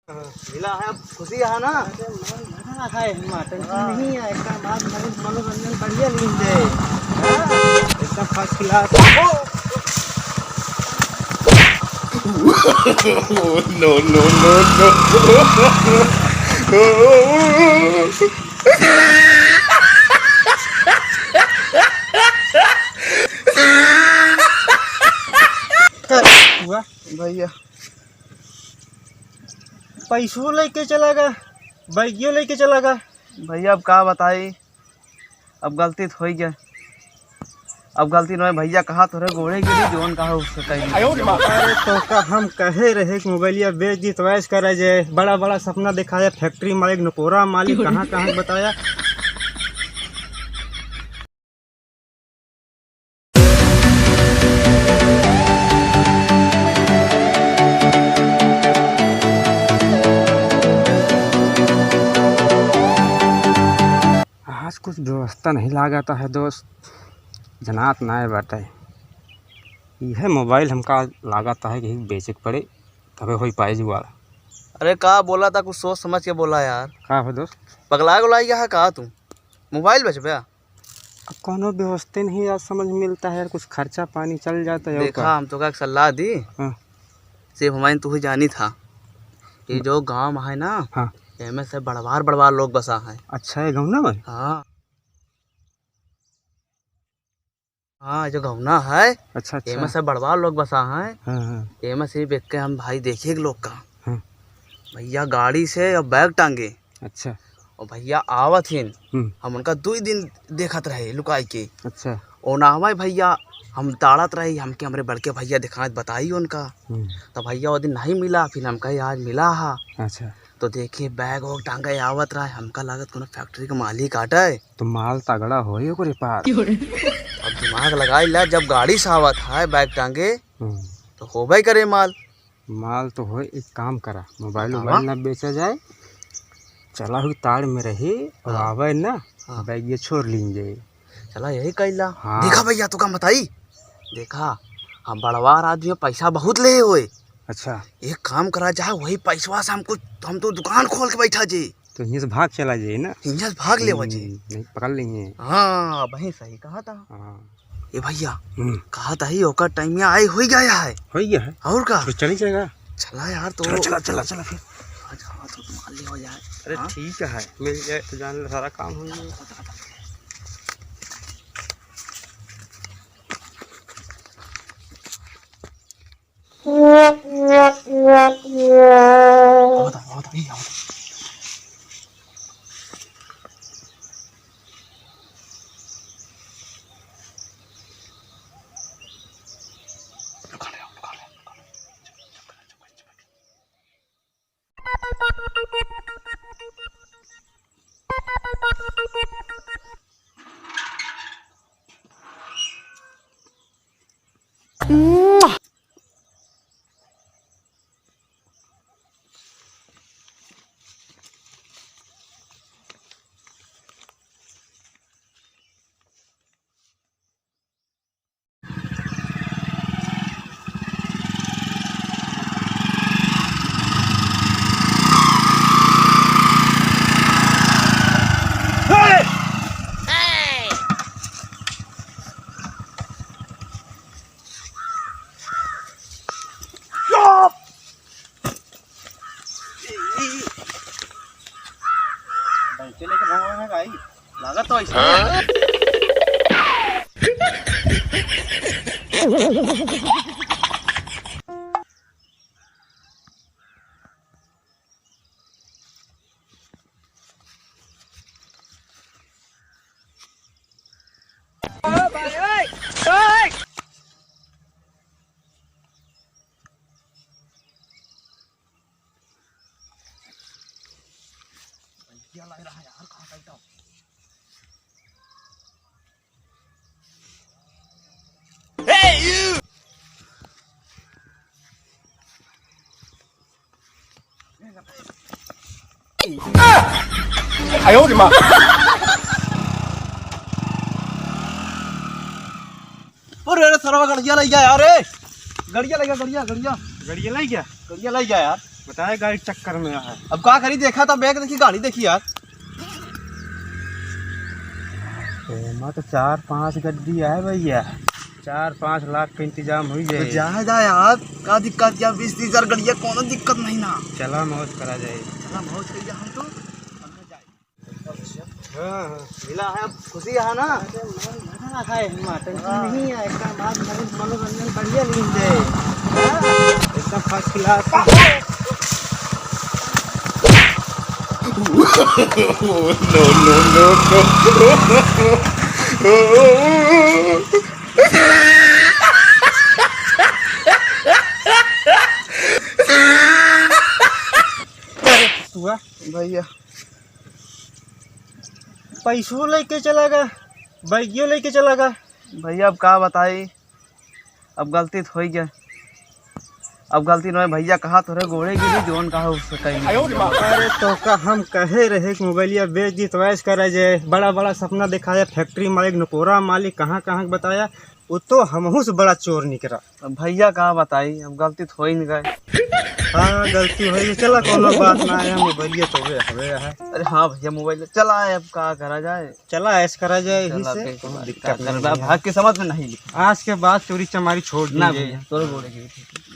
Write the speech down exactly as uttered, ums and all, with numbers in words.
मिला है, अब खुशी है ना? अरे, मन भरा है, माँ, tension हाँ। नहीं है, एकदम आज मनो-, मनोरंजन बढ़िया लीन दे। हाँ, एकदम first class। No, no, no, no। हुआ? भैया, पैसो लेके चला गा, बैगियो लेके चला गा। भैया, अब का बताई, अब गलती तो होइ गया। अब गलती नोहे भैया, कहा तोरे गोड़े गिरी, जोन कहा उससे कही। अरे तो का हम कहे रहे कि मोबाइलिया बेच दी तो ऐश करा जाए, बड़ा बड़ा सपना दिखाया, factory मालिक, नकोरा मालिक, कहाँ कहाँ बताया। आज कुछ व्यवस्था नहीं लागत है दोस्त, जनात नाय बाटे। इहे मोबाइल हमका लागत है कि बेचे के पड़े, तबे होई पाए जुगाड़। अरे का बोला था, कुछ सोच समझ के बोला यार। का हो दोस्त? पगला उगला गया है का तू? मोबाइल बेचबे? अब कौनो व्यवस्था नहीं यार, समझ मिलता है यार, कुछ खर्चा पानी चल जाता है, और देखा, का? हम तोका एक सलाह दी। हाँ। से हमारे तू ही जानी था, ये जो गांव है ना, हाँ। एमे से बड़वार बड़वार लोग बसा है। अच्छा, ये गाँव ना भाई? हाँ। हाँ, जो गौना है, अच्छा, अच्छा। एमे से बड़वार लोग बसा है। हाँ, हाँ। एमे से बैठ के हम भाई देखिए लोग का। हाँ। भैया गाड़ी से और बैग टांगे। अच्छा। और भैया आवत हिन, हम्म। हम उनका दुई दिन देखत रहे लुकाई के। अच्छा। ओ ना आवे भैया, हम ताड़त रही, हमके हमरे बड़के भैया दिखात बताई उनका। हम्म। तो भैया वो दिन नहीं मिला, फिर हम कहे आज मिला हा। अच्छा। तो देखिए बैग वैग टांगे आवत रहा है, हमका लागत कोनो factory के मालिक आटे। तो माल तगड़ा होई ओकरे पास। अब दिमाग लगाई ला, जब गाड़ी से आवत है बैग टांगे, हम्म। तो होबे करे माल। माल तो होए, एक काम करा, मोबाइल बतावा। वोबाइल ना बेचा जाए, चला हुई तार में रही और हाँ। आवे ना, हाँ। बैग ये छोड़ लीन जाए। चला यही कैला। हाँ। देखा भैया, तू का बताई, देखा हम बड़वार आदमी, पैसा बहुत ले होए। अच्छा। एक काम करा जाए, वही पैसवा से हमको, हम तो दुकान खोल के बैठा जी। तो हियाँ से भाग चला जाए ना। हियाँ से भाग लेवा जी। हम्म, नहीं पकड़ लेंगे। हाँ, वही सही कहा था। हाँ। ए भैया, हम्म। कहा था ही ओकर टाइम में आए हो गया है। हो गया है। और का? तो चली जाएगा। चला यार, तो चला, चला, चला, चला फिर। आज हाँ, तो मान ले हो जाए। अरे हाँ? ठीक है, मिल जाए तो जान ले, सारा काम हो जाए। आवत है, आवत है, ई आवत है। लुका ले, लुका ले, लुका ले। बैठे लेके भाग रहा है भाई, लागत तो ऐसा है। अरे, अरे, सरवा गड़िया लइ गया यार, रे। गड़िया लइ गया, गड़िया, गड़िया। गड़िया लइ गया? गड़िया लइ गया यार। बताए गाड़ी चक्कर में आए। अब का करी, देखा तो बैग देखी, गाड़ी देखी यार। एमा तो चार पांच गड्डी आए भैया, चार पांच लाख के इंतजाम हुई जाए। तो जाए जाए यार, का दिक्कत, या बीस तीस हजार गड्डिया, कोनो दिक्कत नहीं ना। चला मौज करा जाए। चला मौज करी हम तो। हाँ, हाँ। मिला है, अब खुशी है ना? अरे, मजा, मजा है, माँ, टेंशन हाँ। नहीं है, एकदम आज मनो-, मनोरंजन बढ़िया मिल जाए। हाँ, एकदम फर्स्ट क्लास। No, no, no, no। भैया, पैसो लेके चला गा, बैगियो लेके चला गा। भैया, अब का बताई, अब गलती तो होई गया। अब गलती नहीं भैया, कहा तोरे गोड़े गिरी, जोन कहा उससे कहीं नहीं। अरे तो का हम कहे रहे कि मोबाइलिया बेच दी तो ऐश करा जाए, बड़ा बड़ा सपना दिखाया, फैक्ट्री मालिक, नकोरा मालिक, कहाँ कहाँ के बताया, वो तो हमहू से बड़ा चोर निकला। अब भैया का बताई, अब गलती तो हो ही नहीं गए। हाँ, गलती हो गई, चला कोनो बात ना है, मोबाइलिया तो वे हवे है। अरे हाँ भैया, मोबाइल चला है, अब का करा जाए। चला ऐश करा जाए, यही चला, से फिर कोनो का दिक्कत कर नहीं बा, है। भाग के समझ में नहीं लिखा। आज के बाद चोरी चमारी छोड़ ना दीजिए। भैया, तोरे गोड़े गिरी।